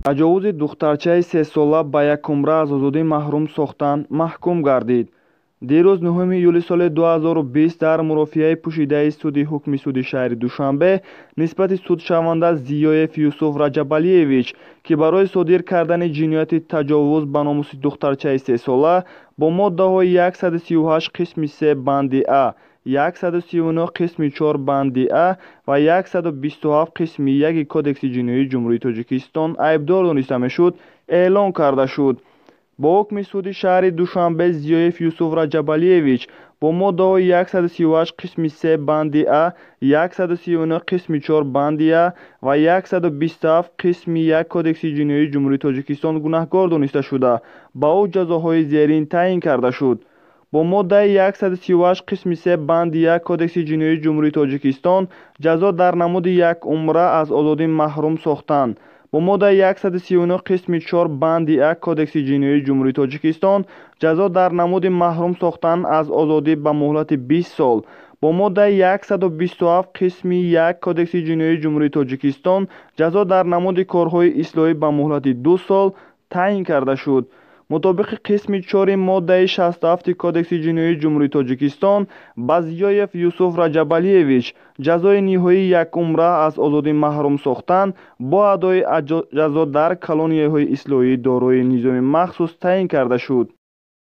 Таҷовузи духтарчаи сесола ба якумра аз озодӣ маҳрум сохтан маҳкум гардид. Дирӯз, 9 июли соли 2020, дар мурофиаи пӯшидаи суди ҳукми суди шаҳри Душанбе нисбати судшаванда Зиёев Юсуф Раҷабалиевич, ки барои содир кардани ҷинояти таҷовуз ба номуси духтарчаи сесола бо моддаҳои 138 қисми 3 банди а, 139 қисми 4 банди а ва 127 қисми 1 Кодекси ҷиноии Ҷумҳурии Тоҷикистон айбдор дониста мешуд, эълон карда шуд. Бо ҳукми суди шаҳри Душанбе Зиёев Юсуф Раҷабалиевич бо моддаҳои 138 қисми 3 банди а, 139 қисми 4 банди а ва 127 қисми 1 Кодекси ҷиноии Ҷумҳурии Тоҷикистон гунаҳкор дониста шуда, ба ӯ ҷазоҳои зерин таъин карда шуд. Бо моддаи 138 қисми 3 банди 1 Кодекси ҷиноии Ҷумҳурии Тоҷикистон ҷазо дар намуди якумра аз озодӣ маҳрум сохтан, бо моддаи 139 қисми 4 банди 1 Кодекси ҷиноии Ҷумҳурии Тоҷикистон ҷазо дар намуди маҳрум сохтан аз озодӣ ба муҳлати 20 сол, бо моддаи 127 қисми 1 Кодекси ҷиноии Ҷумҳурии Тоҷикистон ҷазо дар намуди корҳои ислоҳӣ ба муҳлати 2 сол таъин карда шуд. Мутобиқи қисми 4 моддаи 67 Кодекси ҷиноии Ҷумҳурии Тоҷикистон ба Зиёев Юсуф Раҷабалиевич ҷазои ниҳоии якумра аз озодӣ маҳрум сохтан бо адои ҷазо дар колонияҳои ислоҳӣ дорои низоми махсус таъин карда шуд.